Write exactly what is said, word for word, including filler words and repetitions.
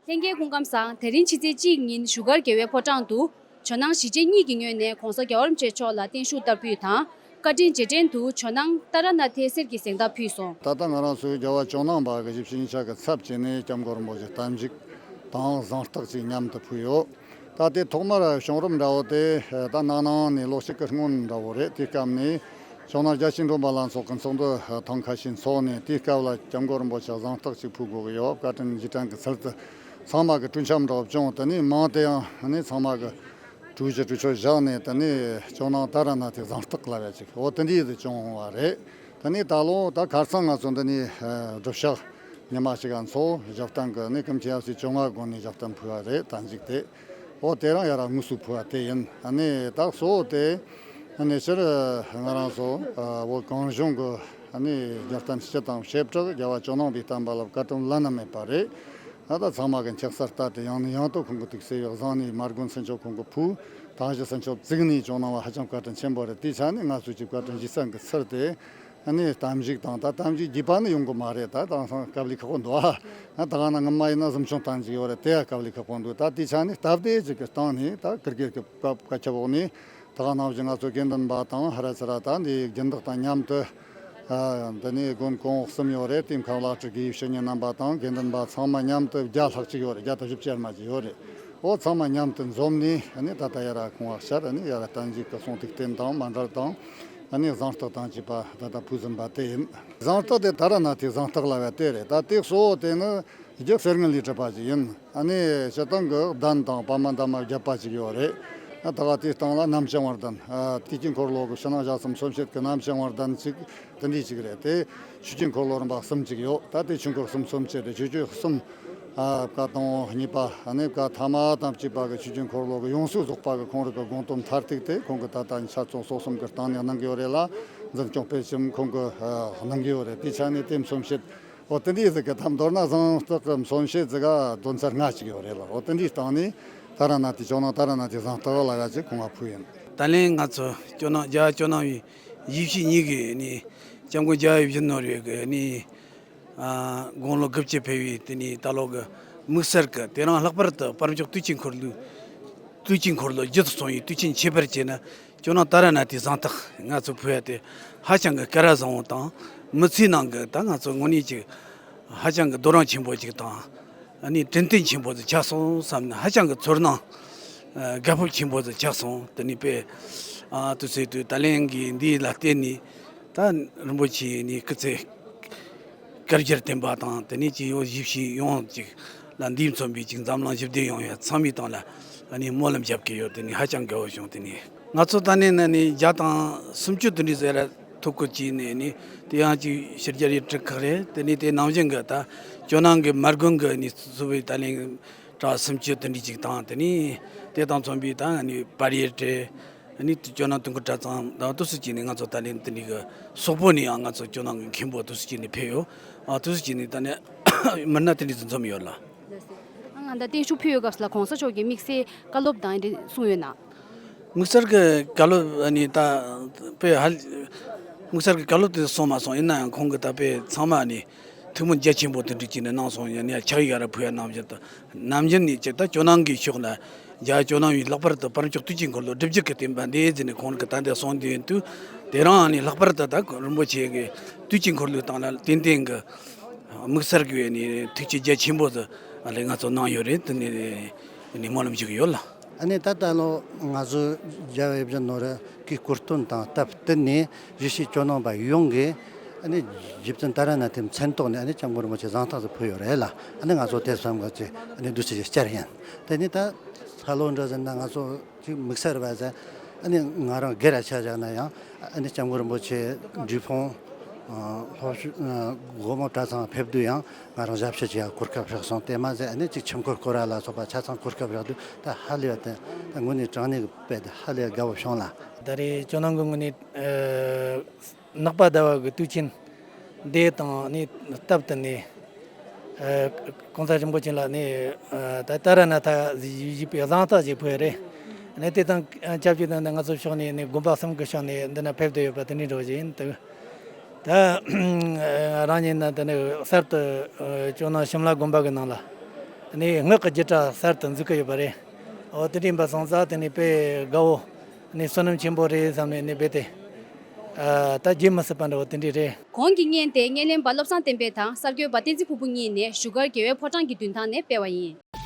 ལྷན་རྒྱས་སྐུ་ཁམས་བཟང་། དེ་རིང་ཕྱི་ཚེས་གཅིག་ཉིན་བཞུགས་སྒར་རྒྱལ་བའི་ཕོ་བྲང་དུ་ཇོ་ནང་གཞིས་བྱེས་གཉིས་ཀྱི་ངོས་ནས་༧གོང་ས་༧རྒྱལ་བ་རིན་པོ་ཆེ་མཆོག་ལ་བརྟན་བཞུགས་བསྟར་ཕུལ་དང་། བཀའ་དྲིན་རྗེས་དྲན་དུ་ཇོ་ནང་ཏཱ་ར་ནཱ་ཐའི་གསེར་གྱི་གཟེངས་རྟགས་ཕུལ་སོང་། ད་ལྟ་ང་རང་ཚོའི་རྒྱལ་བ་ཇོ་ནང་པ་གི་བཞི་བཅུ་ཞེ་གཉིས་ཆ་གི་ཚབ་བྱས་ནས་སྐྱབས་མགོན་རིན་པོ་ཆེ་གཏམ་བཞེས་དང་གཟེངས་རྟགས་ཅིག་མཉམ་དུ་ཕུལ་ཡོད། ད་དེ་ཐོག་མར་བྱུང་རིམ་འདྲ་བོ་དེ་ད་ནང་ནང་ནས་ལོ་གཅིག་གི་སྔོན་འདྲ་བོ་རེད། དེའི་སྐབས་ནས་ཇོ་ནང་རྒྱལ་གཅེས་མགྲོན་པོ་ལྷན་ཚོགས་ཀྱི་ཚོགས་འདུ་ཐེངས་ཁ་ཤས་འཚོགས་ནས། དེའི་སྐབས་ལ་སྐྱབས་མགོན་རིན་པོ་ཆེ་གཟེངས་རྟགས་ཅིག་ཕུལ་དགོས་ཀྱི་ཡོད། བཀའ་དྲིན་རྗེས་དྲན་གྱི་ཚུལ་དུ་ཚང་མ་གི་གྲོས་འཆམ་འདྲ་བོ་བྱུང་། དེ་ནས་མིང་དེ་ཡང་ནི་ཚང་མ་གི་གྲོས་གཞི་གྲོས་ཆོད་བཞག་ནས། དེ་ནས་ཇོ་ནང་ཏཱ་ར་ནཱ་ཐའི་གཟེངས་རྟགས་ལབ་ཡ་ཅིག་འོ་དེ་འདྲ་ཞིག་བྱུང་བ་རེད། དེ་ནས་ད་ལོ་ད་ཁ་སང་ང་ཚོ་འདི་ནས་ཨ་སྒྲུབ་ཞག་ཉི་མ་གཅིག་ག་འཚོགས། རྒྱབ་རྟེན་གྱི་ནི་སྐུ་མཁྱེན་ཡབ་སྲས་བཅོ་ལྔ་སྒོ་ནས་རྒྱབ་རྟེན་ཕུལ་བ་རེད། ད་མཇུག་དེ་འོ་དེ་རིང་ཡར་དངོས་སུ་ཕུལ་བ་དེ་ཡིན། ཨ་ནི་ད་གཙོ་བོ་དེ་ཨ་ནི་སྤྱིར་ང་རང་ཚོ་ཨ་བོད་གངས་ལྗོངས་ཀྱི་ཨ་ནི་རྒྱལ་བསྟན་སྤྱི་དང་བྱེ་བྲག་རྒྱལ་བ་ཇོ་ནང་པའི་བསྟན་པ་ལ་བཀའ་དྲིན་བླ་ན་མེད་པ་རེད། ད་ལྟ་ཚང་མ་གི་འཁྱག་སར་ལྟ་སྟེ། ཡང་ནས་ཡང་དུ་ཁོང་གི་ཐུགས་སྲས་བཟང་ནས་མར་དགོན་སུམ་ཅུ་ཁོང་གི་ཕུལ། དང་ཞིང་སུམ་ཅུ་བཙུགས་ནས་ཇོ་ནང་བ་ཧ་ཅང་བཀའ་དྲིན་ཆེན་པོ་རེད། དེའི་ཆ་ནས་ང་ཚོས་ཀྱི་བཀའ་དྲིན་རྗེས་དྲན་གྱི་ཚུལ་དེ་ཨ་ནི་གཏམ་བཞེས་དང་། ད་གཏམ་བཞེས་རྒྱས་པ་ནི་ཡོང་གི་མ་རེད། ད་དེང་སང་དཀའ་ལས་ཁག་པོ་འདུག་ཨ། ད་ག་ན་སྔོན་མ་ཡིན་ན་གཟིམ་ཆུང་བཏང་གི་ཡོད་རེད། དེ་ཡང་དཀའ་ལས་ཁག་པོ་འདུག་ད་དེའི་ཆ་ནས་སྟབས་བདེ་ཅིག་གི་སྟེང་ནས། ད་ཀིར་ཀིར་གྱི་བཀའ་བཀའ་ཁྱབ་འོག་ནས། ད་ག་ནང་བཞིན་ང་ཚོ་དགེ་འདུན་པ་དང་ཧ་ར་ཚ་ར་ད་འདི་སྦྱིན་བདག་དང་མཉམ་དུ། ཨ་འདི་ནས་དགོན་གོང་འོག་གསུམ་ཡོད་རེད། དེའི་ཁ་བླ་སྤྲུལ་དགེ་བའི་བཤེས་གཉེན་རྣམ་པ་དང་དགེ་འདུན་པ་ཚང་མ་མཉམ་དུ་བརྒྱ་ལྷག་ཅིག་ཡོད་རེད། བརྒྱ་དང་བཞི་བཅུ་ཙམ་ཅིག་ཡོད་རེད། འོ་ཚང་མ་མཉམ་དུ་འཛོམས་ནས། ཨ་ནི་ད་ལྟ་ཡར་ཁོང་བ་ཤར། ཨ་ནི་ཡར་གཏན་གཞི་གི་གསུང་ཐུགས་རྟེན་དང་མཎྜལ་དང་། ཨ་ནི་གཟེངས་རྟགས་དང་བཅས་པ་ད་ལྟ་ཕུལ་ཟིན་པ་དེ་ཡིན། གཟེངས་རྟགས་དེ་ཏཱ་ར་ནཱ་ཐའི་གཟེངས་རྟགས་ལབ་ཡ་དེ་རེད། ད་དེ་གཙོ་བོ་དེ་ནི་རྒྱུ་གསེར་དངུལ་ལས་གྲུབ་པ་ཅིག་ཡིན། ཨ་ནི་སྤྱིར་བཏང་གི་གདན་དང་པདྨ་འདབ་མ་བརྒྱད་པ་ཅིག་ཡོད་རེད། ད་ག་དེའི་སྟེང་ལ་རྣམ་བྱང་བར་གདན། ཨ་དུས་ཀྱི་འཁོར་ལོ་གི་ཕྱི་ནང་ཞག་གསུམ་གསུམ་བྱེད་ཀྱི་རྣམ་བྱང་བར་གདན་ཅིག་དེ་འདྲ་ཅིག་རེད། དེ་ཆོས་ཀྱི་འཁོར་ལོ་རིམ་པ་གསུམ་ཅིག་ཡོད། ད་དེ་ཆོས་འཁོར་གསུམ་གསུམ་བྱས་ཏེ་ཆོས་སྤྱོད་གསུམ། ཨ་བཀའ་དང་པོ་གཉིས་པ། ཨ་ནི་བཀའ་ཐ་མ་དང་བཅས་པ་གི་ཆོས་ཀྱི་འཁོར་ལོ་གི་ཡོངས་སུ་རྫོགས་པ་གི་ཁོང་རང་གི་དགོངས་དོན་མཐར་ཐུག་དེ་ཁོང་གིས་ད་ལྟ་ཉིན་ཞག་ཚོ་སོ་གསུམ་གི་སྟེང་ནས་གནང་གི་ཡོད་རེད་ལ། འཛིན་སྐྱོང་སྤེལ་གསུམ་ཁོང་གིས་ཨ་གནང་གི་ཡོད་རེད། དེའི་ཆ་ནས་དེ་མཚོན་བྱེད། འོ་དེ་འདྲ་ཟིག་གི་ཐབས། མདོར་ན་གཟེངས་རྟགས་ཀྱི་མཚོན་བྱེད་ཟིག་ག་དོན་ཚན་ལྔ་ཅིག་ཡོད་རེད་ལ། འོ་དེ་འདྲའི་སྟེང་ནས་ཏཱ་ར་ནཱ་ཐའི། ཇོ་ནང་ཏཱ་ར་ནཱ་ཐའི་གཟེངས་རྟགས་ལབ་ཡ་ཅིག་ཁོང་ང་ཕུལ་ཡིན། ད་ལན་ང་ཚོ་ཇོ་ནང་རྒྱལ་བ་ཇོ་ནང་བའི་བཞི་བཅུ་ཞེ་གཉིས་ཀྱི་ནི་སྐྱབས་མགོན་རྒྱལ་བའི་བཞུགས་གནང་རེད་གི་ནི། ཨ་དགུང་ལོ་དགུ་བཅུ་ཕེབས་པའི་དེ་ནི་ད་ལོ་གི་དམིགས་བསལ་གི་དེ་རིང་ལྷག་པར་དུ་དཔལ་འབྱོར་དུས་ཀྱི་འཁོར་ལོ། དུས་ཀྱི་འཁོར་ལོ་བརྒྱུད་དུ་སོང་བའི་དུས་ཆེན་ཁྱད་པར་བྱས་ན། ཇོ་ནང་ཏཱ་ར་ནཱ་ཐའི་གཟེངས་རྟགས་ང་ཚོ་ཕུལ་ཡ་དེ་ཧ་ཅང་གི་སྐལ་བ་བཟང་བོ་དང་། མི་ཚེའི་ནང་གི་ད་ང་ཚོ་དངོས་གནས་ཅིག་ཧ་ཅང་གི་རྡོ་རིང་ཆེན་པོ་ཅིག་དང་། ཨ་ནི་དྲན་རྟེན་ཆེན་པོ་ཟིག་ཆགས་སོང་བསམ་ནས། ཧ་ཅང་གི་ཚོར་སྣང་ཨ་དགའ་སྤོབས་ཆེན་པོ་ཟིག་ཆགས་སོང་། དེ་ནས་དཔེ་ཨ་དུས་ཚོད་དུས་ད་ལན་གྱི་འདི་ལ་བརྟེན་ནས། ད་རིན་པོ་ཆེ་ནི་སྐུ་ཚེ་བསྐལ་བརྒྱར་བརྟན་པ་དང་། དེ་ནས་ཀྱི་ཡོ་བཞི་བཅུ་ཞེ་ཡོངས་ཅིག་ལ་འདིས་མཚོན་པའི་ཅིག་འཛམ་གླིང་ཞི་བདེ་ཡོང་ཡ་ཚང་མའི་སྟེང་ལ་ཨ་ནི་སྨོན་ལམ་རྒྱབ་ཀྱི་ཡོད། དེ་ནི་ཧ་ཅང་དགའ་བོ་བྱུང་། དེ་ནི་ང་ཚོ་ད་ནི་ན་ནི་བརྒྱ་དང་སུམ་ཅུ་དེ་འདྲའི་ཟེར་ར་ཐུག་གི་བྱས་ནས་ནི། དེ་ཡང་ཅིག་ཕྱི་རྒྱལ་ཡུལ་གྲུ་ཁག་རེད། དེ་ནི་དེ་ནང་བཞིན་གི་ད་ཇོ་ནང་གི་མར་དགོན་གི་ནི་བཙུགས་པའི་ད་ལན་གྲྭ་སུམ་ཅུ་དེ་འདྲའི་ཅིག་དང་། དེ་ནི་དེ་དང་མཚུངས་པའི་ད་ནི་པར་ཡིག་སྤྲད། ཨ་ནི་ཇོ་ནང་དུང་དཀར་གྲྭ་ཚང་དང་དུས་སུ་བྱས་ནས་ང་ཚོ་ད་ལན་དེ་འདྲའི་གི་སོག་པོ་ནས་ཡང་ང་ཚོ་ཇོ་ནང་གི་མཁན་པོ་དུས་སུ་བྱས་ནས་ཕེབས་ཡོད། ཨ་དུས་སུ་བྱས་ནས་ད་ནི་མི་སྣ་དེ་འདྲའི་ཚོ་འཛོམས་ཡོད་ལ། ང་ད་བརྟན་བཞུགས་ཕུལ་ཡོད་སྐབས་སུ་ལ་༧གོང་ས་མཆོག་གིས་དམིགས་བསལ་བཀའ་སློབ་དང་དེ་གསུངས་ཡོད་ན། དམིགས་བསལ་གྱི་བཀའ་སློབ་ཨ་ནི་ད་དཔེ་ཧ། དམིགས་བསལ་གྱི་བཀའ་སློབ་དེ་གསུངས་མ་སོང་། ཡིན་ན་ཡང་ཁོང་གིས་ད་དཔེ་ཚང་མ་ནི་ཐུགས་སྨོན་རྒྱ་ཆེན་པོ་དེ་འདྲ་བྱས་ནས་གནང་སོང་། ཡང་ནས་ཕྱག་ཡིག་ཡར་ཕུལ་ཡ་ནང་བཞིན་དུ། ནམ་རྒྱུན་ནས་ཅིག་ད་ཇོ་ནང་གི་ཕྱོགས་ལ་རྒྱལ་བ་ཇོ་ནང་བའི་ལྷག་པར་དུ་དཔལ་འབྱོར་དུས་ཀྱི་འཁོར་ལོ་སྒྲུབ་བརྒྱུད་ཀྱི་བསྟན་པ་འདི་ཟེར་ནས་ཁོང་གིས་ད་འདི་གསུངས་དུས་དུས། དེ་རིང་ནི་ལྷག་པར་དུ་ད་རིན་པོ་ཆེ་གིས་དུས་ཀྱི་འཁོར་ལོའི་སྟེང་ལ་ཏན་ཏན་གྱི་དམིགས་བསལ་གྱི་ནི་ཐུགས་རྗེ་རྒྱ་ཆེན་པོ་ཟིག་ལ་ང་ཚོ་གནང་ཡོད་རེད། དེ་ནི་ནི་སྨོན་ལམ་ཞུ་གི་ཡོད་ལ། ཨ་ནི་ད་ལྟ་ལོ་ང་ཚོ་རྒྱལ་བའི་བཞུགས་གནང་རེད་གི་སྐུ་སྟོན་དང་སྟབས་བསྟུན་ནས་གཞིས་བྱེས་ཇོ་ནང་པ་ཡོངས་ཀྱིས་ཨ་ནི་རྗེ་བཙུན་ཏཱ་ར་ནཱ་ཐའི་མཚན་ཐོག་ནས་ཨ་ནི་སྐྱབས་མགོན་རིན་པོ་ཆེ་གཟེངས་རྟགས་ཟིག་ཕུལ་ཡོད་རེད་ལ། ཨ་ནི་ང་ཚོ་དེ་བསམ་གི་ཅིག་ཨ་ནི་བདུད་རྩི་ཞིག་བསྐྱར་ཡིན། དེ་ནི་ད་ཧ་ལོ་འདྲ་ཟེར་ན་ང་ཚོ་ཅིག་དམིགས་བསལ་བ་ཟེར། ཨ་ནི་ང་རང་སྒེར་ལ་ཆ་བཞག་ན་ཡང་ཨ་ནི་སྐྱབས་མགོན་རིན་པོ་ཆེ་འབྲས་སྤུངས་ཨ་སློབ་ཞུ་ཨ་སྒོ་མོ་གྲྭ་ཚང་ཕེབས་དུས་ཡང་ང་རང་ཞབས་ཕྱི་བྱེད་ཡ་གོ་སྐབས་རག་སོང་། དེ་མ་ཟད་ཨ་ནི་ཅིག་ཆོས་འཁོར་སྐོར་ར་ལ་སོགས་པ་ཆ་ཚང་གོ་སྐབས་རག་དུས་ད་ཧ་ལས་པ་དེ་ད་དངོས་གནས་དྲང་གནས་ཀྱི་དཔེ་དེ་ཧ་ལས་དགའ་བོ་བྱུང་ལ། ད་རེས་ཇོ་ནང་གི་ངོས་ནས་ཨ་ནག་པ་ཟླ་བ་གི་དུས་ཆེན་འདི་དང་ནི་སྟབས་བསྟུན་ནས། ཨ་༧གོང་ས་རིན་པོ་ཆེ་ལ་ནི་ཨ་ད་ཏཱ་ར་ནཱ་ཐ་ཞེས་པའི་གཟེངས་རྟགས་ཅིག་ཕུལ་རེད། ནི་དེ་དང་ཆབས་ཅིག་ཏུ་ནི་ང་ཚོ་ཕྱོགས་ནས་ནི་དགོན་པ་གསུམ་གྱི་ཕྱོགས་ནས་འདི་ན་ཕེབས་བསྡད་ཡོད་པ་དེ་འདྲའི་འདྲ་བོ་ཞིག་ཡིན་འདུག་ད་རང་ཉིད་ནི་འདི་ནི་གསར་དུ་ཨ་ཇོ་ནང་ཤམ་ལ་དགོན་པ་གི་ནང་ལ་ ནི་ངག་གི་རྒྱུད་གྲྭ་གསར་དུ་འཛུགས་ཀྱི་ཡོད་པ་རེད། འོ་དེ་འདྲ་ཡིན་པ་སོང་ཙང་དེ་ནི་དཔེ་དགའ་བོ། ནི་བསོད་ནམས་ཆེན་པོ་རེད་བསམ་ནས་ནི་རྦད་དེ། ཨ་ད་བརྗེད་མི་སྲིད་པ་འདྲ་བོ་དེ་འདྲ་རེད། གོང་གི་བརྙན་དེ་བརྙན་ལེན་པ་བློ་བཟང་བསྟན་འཕེལ་དང་གསར་འགོད་པ་བསྟན་འཛིན་ཕུར་བུ་གཉིས་ནས་བཞུགས་སྒར་རྒྱལ་བའི་ཕོ་བྲང་གི་མདུན་ཐང་ནས་སྤེལ་བ་ཡིན།